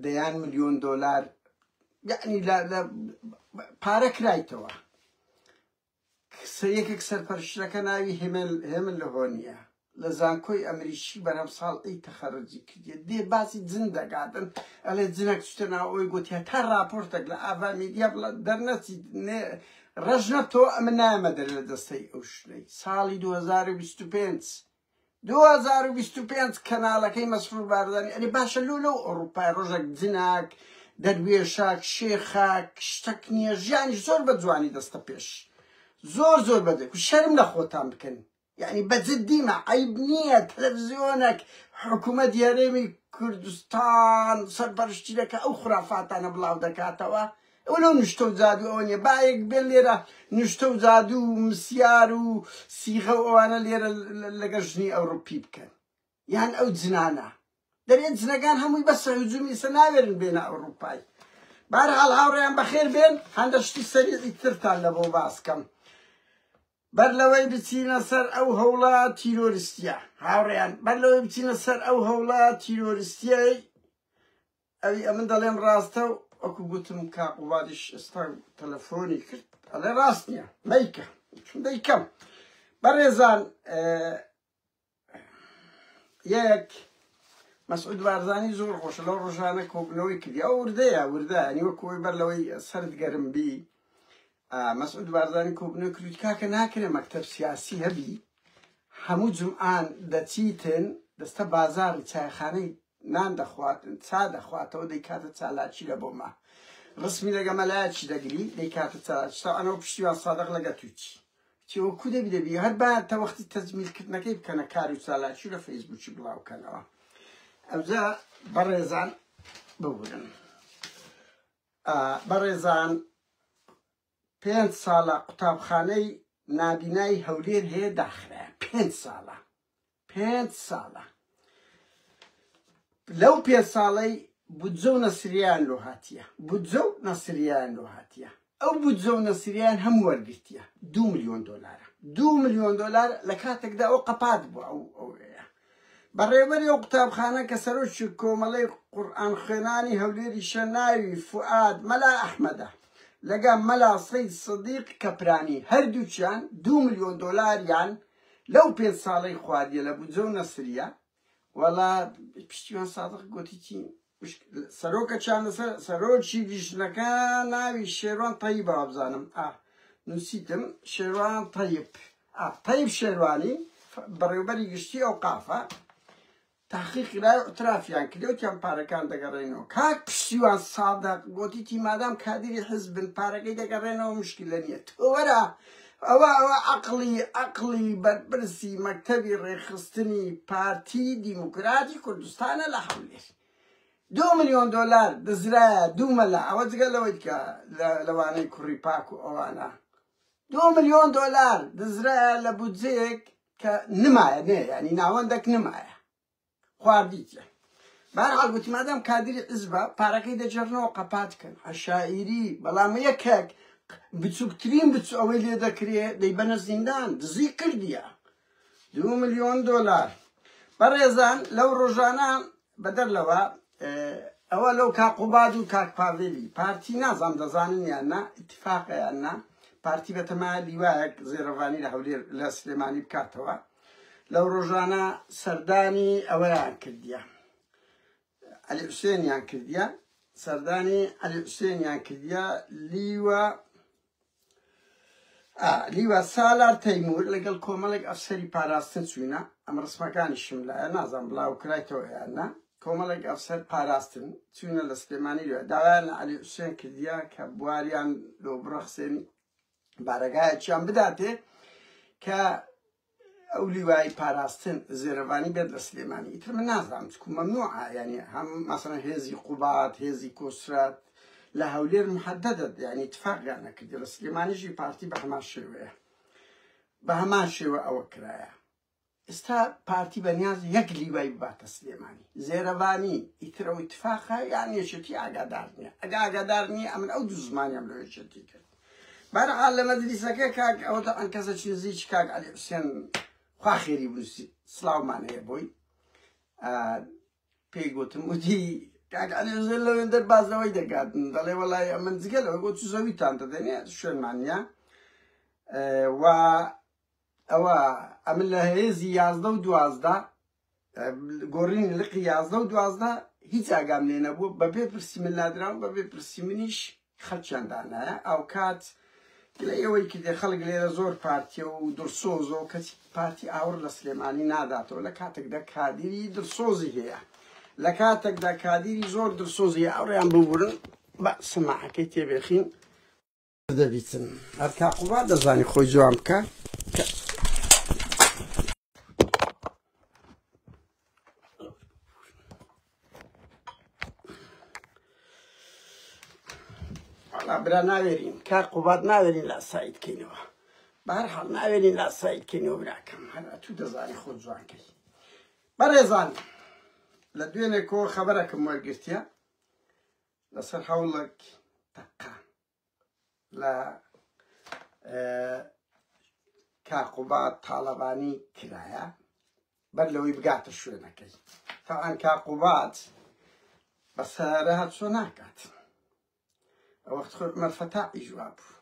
دەیان ملیۆن دۆلار یعنی لە پارە کرایتەوە. یەکێک سەرپەرشتەکە ناوی هێمن لەهۆنیە لە زانکۆی ئەمریکی بەرهەم ساڵی تەخەرجی کردیە، دێ باسی جن دەکاتن، ئەڵێ جنەک چتە ناو ئەوی گوتیە تا راپۆرتێک لە ئاڤا میدیا دەرنەچیت ڕەش نەبتەوە ئەمە نایەمە دەر لە دەستەی ئەو شتەی. ساڵی 2025 2025 کەناڵەکەی مەسرور بارزانی ئەرێ باشە لۆ لەو ئەوروپای ڕۆژێک جناک دەروێشاک شێخاک شتەک نییە، ژیانیش زۆر بە جوانی دەستە پێش، زۆر زۆر بەدەک شەرم لە خۆتان بکەن. یعنی بە جدیمە عەیب نییە تەلەڤزیۆنێک حکوومەت هەرێمی کوردستان سەرپەرشتی دەکا ئەو خرافاتانە بڵاو دەکاتەوە. ئەو لەو نوشتە و جادوو ئەوە نییە، باەک بێن لێرە نوشتە و جادوو و مسیار و سیغە و ئەوانە لێرە لەگەڵ ژنی ئەوروپی بکەن، یان ئەو جنانە دەرێ جنەکان هەمووی بەسە هجومی سە ناوێرن بێنە ئەوروپای. بارحاڵ هاوڕێیان بەخێر بێن، هەندە شتی سەریعی ترتان لە بۆ باس کەم بەر لەوەی بچینە سەر ئەو هەوڵە تیرۆریستیە. هاوڕێیان بەر لەوەی بچینە سەر ئەو هەوڵە تیرۆریستیەی ئەوی ئەمن دەڵێم ڕاستە و وەکو گوتم کاقوبادیش ئێستا تەلەفۆنی کرد ئەڵێ ڕاست نییە مەیکە دەیکەم. بەڕێزان یەک مەسعود بارزانی زۆر خۆشە لەو ڕۆژانە کۆبوونەوەی کردی، ئەو وردەیە وردە ینی وەکو ئەوەی بەر لەوەی سەرد گەرم بی مەسعود بارزانی کۆبوونەوەی کردی کاکە ناکرێ مەکتەب سیاسی هەبی هەموو جمعان دەچیتن دەستە بازاڕی چایخانەی نان دەخواتن چا دەخواتەوە دەیکاتە چالاکی لە بۆما ڕسمی لەگە مەلایەکی دەگری دەیکاتە چالاکی تاوانەوە پشتیوان سادق لەگە توچی چی وەکو دەبی دەبی هەر با تە وەختی تەجمیلکردنەکەی بکەنە کار و چالاکی لە فەیسبووکی بڵاوکەنەوە. ئەوجا بەڕێزان ببورن بەڕێزان 5 ساڵە قوتابخانەی نابینای هەولێر هەیە داخرایە. 5 ساڵە 5 ساڵە لەو 5 ساڵەی بودجە و نەسریان لۆ هاتیە، بودجە و نەسریان لۆ هاتیە، ئەو بودجە و نەسریان هەموو وەرگرتیە 2 ملیۆن دۆلارە، 2 ملیۆن دۆلار لە کاتێکدا ئەو قەپات بوو ئەو ئەوەیە. بەڕێوەبەری ئەو قوتابخانە کە سەرۆکی کۆمەڵەی قورئان خوێنانی هەولێریشە ناوی فوئاد مەلا ئەحمەدە لەگە مەلا سەید سدیق کەپرانی هەردووکیان 2 ملیۆن دۆلاریان لەو 5 ساڵەی خواردیە لە بودجە و نەسریە. وەڵا پشتیوان سادق گوتی چی سەرۆکە چیان لەسەر سەرۆکی لیژنەکە ناوی شێروان تەیبە وابزانم نووسیتم شێروان تەیب تەیب شێروانی بەڕێوبەری گشتی ئەو قافە تحقیق کرای اعترافیان کرد وتیان پارەکان دەگەڕێنەوە. کاک پشتیوان سادق گوتی تی مادام کادری حزبن پارەکەی دەگەڕێنەوە مشکلە نییە. تۆ وەرە ئەوە ئەوە عەقڵی عەقڵی بەرپرسی مەکتەبی ڕێکخستنی پارتی دیموکراتی کوردستانە لە هەولێر. 2 ملیۆن دۆلار دزرایە دوو مەلا، ئەوە جگە لەوەی کە لەوانەی کوڕی پاک و ئەوانە 2 ملیۆن دۆلار دزرایە لە بودجەیەک کە نمایە نێ، ینی ناوەندێک نمایە خواردیتە. بارحاڵ گوتی مادام کادری حزبە پارەکەی دەجێڕنەوە قەپات کەن عەشایری، بەڵام یەکێک بچووکترین بچوو ئەوەی لێ دەکرێ دەیبەنە زیندان، دزی کردیە 2 ملیۆن دۆلار. بەڕێزان لەو ڕۆژانە بەدەر لەوە ئەوە لەو کاقوباد و کاک پاڤێلی پارتی نازام دەزانن یان نا اتفاقە یان نا، پارتی بەتەما لیوایەک زێرەڤانی لە هەولێر لە سلێمانی بکاتەوە. لەو ڕۆژانە سەردانی ئەوەیان کردیە، عەلی حوسێنیان کردیە، سەردانی عەلی حوسێنیان کردیە لیوە لیوا سالار تەیمور لەگەڵ کۆمەڵێک ئەفسەری پاراستن چوینە. ئەم ڕسمەکانیشم لایە نازانم بڵاو کرایتەوە یان نا. کۆمەڵێک ئەفسەر پاراستن چوینە لە سلێمانی لێ داوایان لە عەلی حوسێن کردیە کە بواریان لۆ بڕەخسێنی بارەگایەکیان بداتێ کە ئەو لیوای پاراستن زێرەڤانی بێت لە سلێمانی. ئیتر من نازانم چکو مەمنوعە، یعنی هەم مەسەڵەن هێزی قوباد هێزی کۆسرەت لە هەولێر محەدەدە، یعنی اتفاقیان نەکردی. لە سلێمانیشی پارتی بە هەمان شێوەیە، بە هەمان شێوە ئەوە کرایە. ئێستا پارتی بەنیاز یەک لیوای بباتە سلێمانی زێرەڤانی، ئیتر ئەو اتفاقە یان یەکێتی ئاگادار نییە. ئەگە ئاگادار نییە ئەمن ئەو دوو زمانیان لە یەکێتی کرد. بەرحاڵ لە مەجلیسەکە کاک ئەوە تەعەن کەسێکی نزیکی کاک عەلی حوسێن خوا خێری بنووسی سڵاومان هەیە بۆی، پێی گوتم وتی کاک عەلی عوزێر لەوێندەر باس لەوەی دەکاتن دەڵێ وەڵای ئەمن جگە لەوەی بۆ چ زەویتان دەدەنێ شوێنمان نییە و ئەوە ئەمن لە هێزی 11 و 12 گۆڕینی لقی 11 و 12 هیچ ئاگام لێ نەبوو بەبێ پرسی من نادراوم بەبێ پرسی منیش خەڵکیان دانایە ئەوکات گلەی ئەوەی کردێ خەڵک لێرە زۆر پارتیە و دڵسۆزە و کەچی پارتی ئاوڕ لە سلێمانی ناداتەوە لە کاتێکدا کادیری دڵسۆزی هەیە لە کاتێکدا کادیری زۆر دڵسۆزی هەیە ئەوڕیان ببورن بە سەماعەکەی تێبێخین دەبیتن هەر کاقوبا دەزانی خۆی جوان بکە وەڵا برا ناوێرین کاک قوباد ناوێرین لاسایت کەینەوە بەهەرحاڵ ناوێرین لاسایت کەینەوە براکەم هەر ئەتوو دەزانی خۆت جوانکەی بەڕێزان لە دوێنێکەوە خەبەرەکەم وەرگرتیە لەسەر هەوڵێک تەقە لە کاقوباد تاڵەبانی کرایە بەر لەوەی بگاتە شوێنەکەی تاوان کاقوباد بە سەرە هەرچۆ ناکات ئەوەخت خۆی عومەر فەتاعیش وابوو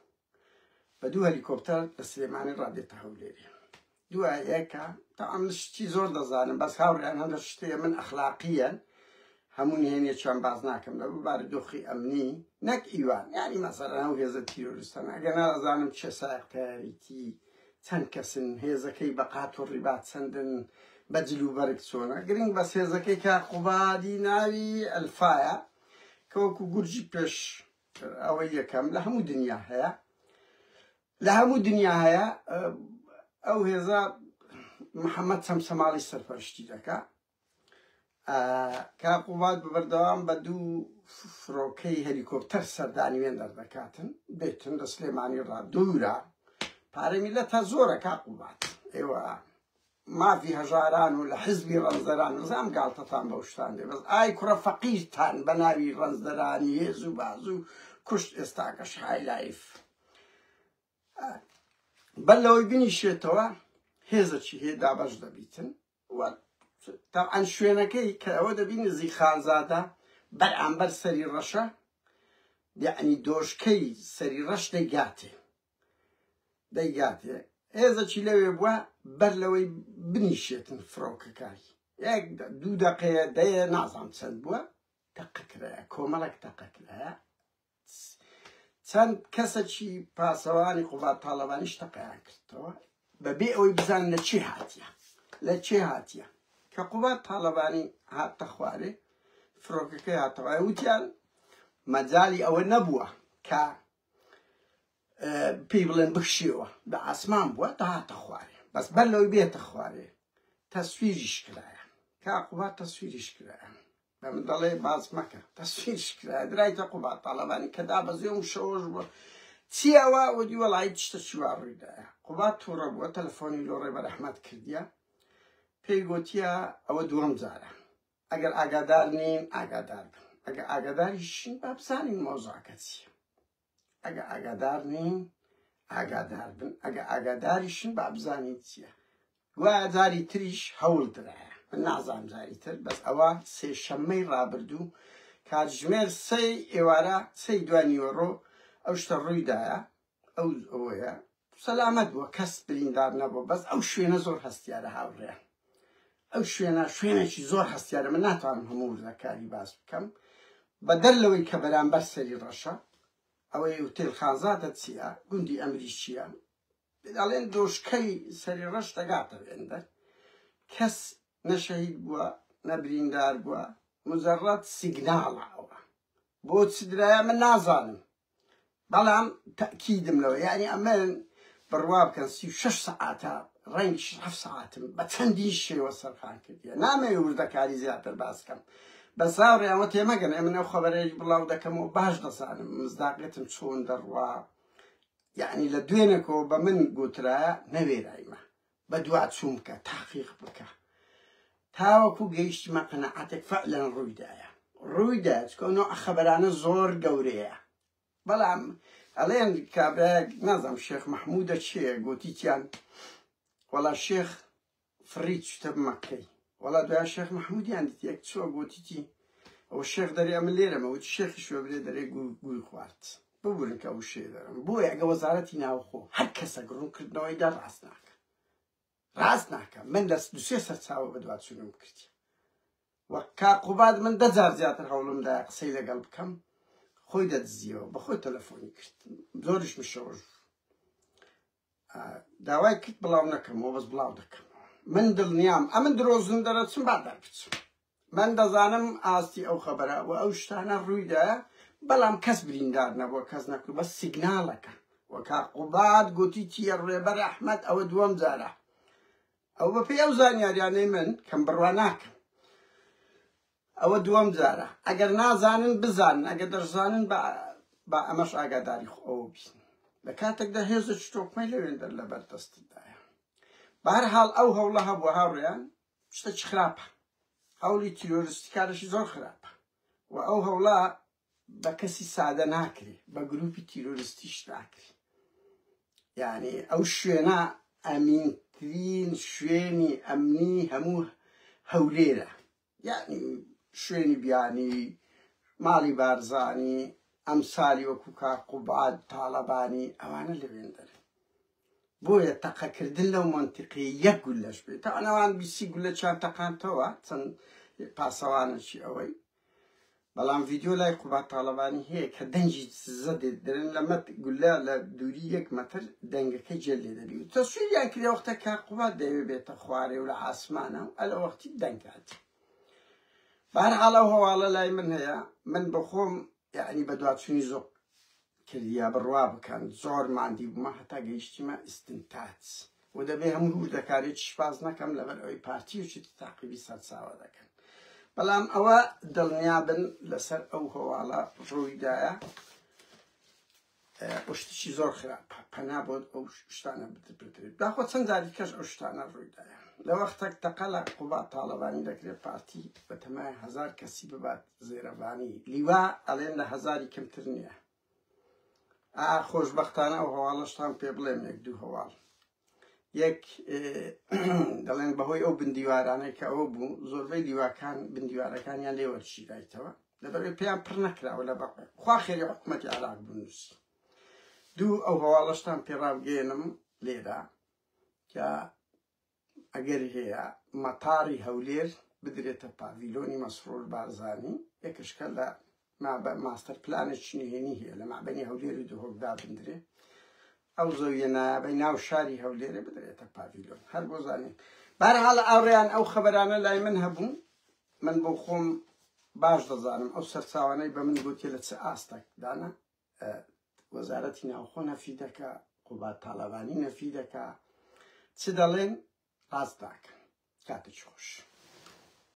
بە دوو هەلیکۆپتەر لە سلێمانی ڕادێتە هەولێرێ دوای یەکە تا ئەم شتی زۆر دەزانم بەس هاوڕیان هەندە شتێ من ئەخلاقیەن هەموو نهێنێکیان باز ناکەم لە بارودۆخی ئەمنی نەک ئیوان یانی مەسەلەن ئەو هێزە تیرۆریستانە ئەگەر نازانم چێ سایەق تەیاریتی چەند کەسن هێزەکەی بە قات و ڕیبات چەندن بە جل و بەرگ چۆنە گرنگ بەس هێزەکەی کە قوبادی ناوی ئەلفایە کە وەکو گورجی پێش ئەوەی یەکەم لە هەموو دنیا هەیە لە هەموو دنیا هەیە ئەو هێزە محەممەد چەمچەماڵی سەرپەرشتی دەکا کاک قوباد بە بەردەوام بە دوو فرۆکەی هەلیکۆپتەر سەردانی وێن دەردەکاتن بێتن لە سلێمانی ڕا دوورە پارەی میلەتە زۆرە کاک قوباد ئێوە مافی هەژاران و لە حزبی ڕەنجدەران نزام گاڵتەتان بەو شتان دێ بەس ئای کوڕە فەقیرتان بە ناوی ڕەنجدەرانی هێز و بازوو کوشت ئێستاکەش های لایف بەر لەوەی بنیشێتەوە هێزەکی هەیە دابەش دەبیتن تەبعەن شوێنەکەی کە ئەوە دەبی نزیک خانزادە بەرامبەر سەری ڕەشە یعنی دۆشکەی سەری ڕەش دەیگاتێ دەیگاتێ هێزەکی لەوێ بووە بەر لەوەی بنیشێتن فڕۆکەکانی یەک دوو دەقەیە دەیە نازام چەند بووە تەقەکرایە کۆمەڵێک تەقەکرایە چەند کەسەکی پاسەوانی قوباد تاڵەبانیش تەقەیان کردەوە بەبێ ئەوەی بزان لە چی هاتیە لە چێ هاتیە کە قوباد تاڵەبانی هاتە خوارێ فڕۆکەکەی هاتەوە وتیان مەجالی ئەوە نەبووە کە پێی بڵێن بکشیەوە لە ئاسمان بووە داهاتە خوارێ بەس بەر لەوەی بێتە خوارێ تەسویریش کرایە کا قوباد تەسویریش کرایە بە من دەڵێ باس مەکە تەسویرش کرایە درایتە قوباد تاڵەبانی کە دابەزێ و شەوەش بووە چیەوە ودی وەڵی شتە چیوا ڕوویدایە قوباد تووڕە بووە تەلەفۆنی لۆ ڕێبەر ئەحمەد کردیە پێی گوتیە ئەوە دووەم جارە ئەگەر ئاگادار نین ئاگادار بن ئەگەر ئاگاداریشین با بزانین مەوزوعەکە چییە ئەگە ئاگادار نین ئاگادار بن ئەگە ئاگاداریشن با بزانین چییە گوایە جاری تریش هەوڵ درایە من نازانم جاری تر بەس ئەوە سێشەممەی ڕابردوو کاتژمێر سێی ئێوارە سێی دوای نیوەڕۆ ئەو شتە ڕوویدایە ئەو ئەوەیە سەلامەت بووە کەس بریندار نەبووە بەس ئەو شوێنە زۆر هەستیارە هاوڕێیان ئەو شوێنە شوێنێکی زۆر هەستیارە من ناتوانم هەموو وردەکاری باس بکەم بەدەر لەوەی کە بەرامبەر سەری ڕەشە ئەوەی هوتێل خانزادە چییە گوندی ئەمری چییە دەڵێن دۆشکەی سەری ڕەش دەگاتە وێندەر کەس نەشەهید بووە نە بریندار بووە مجرد سیگناڵە ئەوە بۆ چ درایە من نازانم بەڵام تەئکیدم لەوە یعنی ئەمن بڕوا بکەن 36 سەعاتە ڕەنگیش هەفت سەعاتم بە چەندین شێوە سەرخان کردیە نامەوێ وردەکاری زیاتر باس کەم بەس هاوڕێ ئەوە تێمەگەن ئەمن ئەو خەبەرەیش بڵاو دەکەمەوە باش دەزانم مزداقێتم چۆن دەڕوا یعنی لە دوێنێکەوە بە من گوترایە نەوێرایمە بە دوا چوون بکە تاقیق بکە تاوەکو گەیشتمە قەناعەتێک فعلەن ڕوویدایە ڕوویدا چکە نوع خەبەرانە زۆر گەورەیە بەڵام ئەڵێن کابرایەک نازانم شێخ مححمودە چێ گوتیتیان وەڵا شێخ فڕی چتە مەکەی وەڵا دوای شێخ مححمودیان دیت یەک چوە گوتیتی. ئەوە شێخ دەرێ ئەمن لێرەمە وتی شێخیش وەبرێ دەرێ گوی خوارد. ببورن کە ئەو شێ دەرم. بۆیە ئەگە وەزارەتی ناوخۆ هەر کەسەک ڕوونکردنەوەی دا ڕاست ناکە. ڕاست ناکە. من لە دوسێ سەرچاوە بەدوادچوونم کردیە. وە کاک قوباد من دە جار زیاتر هەوڵم دا قسەی لەگەڵ بکەم خۆی دەدزیەوە بە خۆی تەلەفۆنی کرد زۆریش مشەوەش بوو. داوای کرد بڵاو نەکەمەوە بەس بڵاو دەکەم من دڵنیام ئەمن درۆزن دەرەچم با دەربچم من دەزانم ئاستی ئەو خەبەرە و ئەو شتانە ڕوویدایە بەڵام کەس بریندار نەبووە کەس نەکرد بەس سیگناڵەکە وەکا قوباد گوتی چیە ڕێبەر ئەحمەد ئەوە دووەم جارە ئەو بەپێی ئەو زانیاریانەی من کەم بڕوا ناکەم ئەوە دووەم جارە ئەگەر نازانن بزانن ئەگەر دەشزانن با با ئەمەش ئاگاداری خۆ ئەوە بین لە کاتێکدا هێزێکی تۆکمەی لەوێندەر لەبەر دەستدایە بەهەرحاڵ ئەو هەوڵە هەبووە هاوڕێیان شتێکی خراپە هەوڵی تیرۆریستی کارێکی زۆر خراپە و ئەو هەوڵە بە کەسی سادە ناکرێ بە گروپی تیرۆریستیش ناکرێ یعنی ئەو شوێنە ئەمینترین شوێنی ئەمنی هەموو هەولێرە یعنی شوێنی بیانی ماڵی بارزانی ئەمسالی وەکو کاک قوباد تاڵەبانی ئەوانە لەوێن دەرن بۆیە تەقەکردن لەو مەنتیقەیە یەک گولەش بێت تا ئەوان بیسی گولە چیان تەقانتەوە چەند پاسەوانێکی ئەوەی بەڵام ڤیدیۆ لای قوباد تاڵەبانی هەیە کە دەنگی سزە دێت دەرن لە مەت گولە لە دووری یەک مەتر دەنگەکەی جێ لێ دەبی و تەسویریان کرێ وەختە کە قوباد دەیەوێ بێتە خوارێ و لە ئاسمانە و ئەلە وەختی دەنگ هات بەهەرحاڵ ئەو هەواڵە لای من هەیە من بەخۆم یعنی بەدواچوونی زۆر کردیا بڕوا بکەن زۆر ماندی بوومە هەتا گەیشتیمە ئیستنتاج و دەبێ هەموو وردەکاریەکیش باس نەکەم لەبەر ئەوەی پارتی و چیتر تاقیبی سەرچاوە دەکەن بەڵام ئەوە دڵنیا بن لەسەر ئەو هەواڵە ڕوویدایە شتێکی زۆر خراپە پەنا بۆ ئەو شتانە بدرێت داخۆ چەند جاری کەش ئەو شتانە ڕوویدایە لە وەختێک تەقە لە قوباد تاڵەبانی دەکرێت پارتی بەتەمای هەزار کەسی ببات زێرەڤانی لیوا ئەڵێن لە هەزاری کەمتر نییە ئا خۆشبەختانە ئەو هەواڵەشتان پێ بڵێم یەک دوو هەواڵ یەک دەڵێن بەهۆی ئەو بندیوارانەی کە ئەوە بوو زۆربەی لیواکان بندیوارەکانیان لێ وەرشیرایتەوە لەبەرەوەی پێیان پڕ نەکراوە لە بەقێ خوا خێری حکوومەتی عێراق بنووسی دوو ئەو هەواڵەشتان پێڕابگەێنم لێرە کە ئەگەر هەیە مەتاڕی هەولێر بدرێتە پاڤیلۆنی مەسرور بارزانی، یەکشکە لە ماستەر پلانێکی نهێنی هەیە لە مابەینی هەولێر و دهۆک دابندرێ، ئەو زەویە نایابەی ناو شاری هەولێرێ بدرێتە پاڤیلۆن. هەر بۆ زانین. بەهەرحاڵ ئاوڕێیان ئەو خەبەرانە لای من هەبوو، من بۆ خۆم باش دەزانم ئەو سەرچاوانەی بە من گوتیە لە چ ئاستێکدانە. وەزارەتی ناوخۆ نەفی دەکا، قوباد تاڵەبانی نەفی دەکا، چ دەڵێن ڕاست ناکەن. کاتێکی خۆش.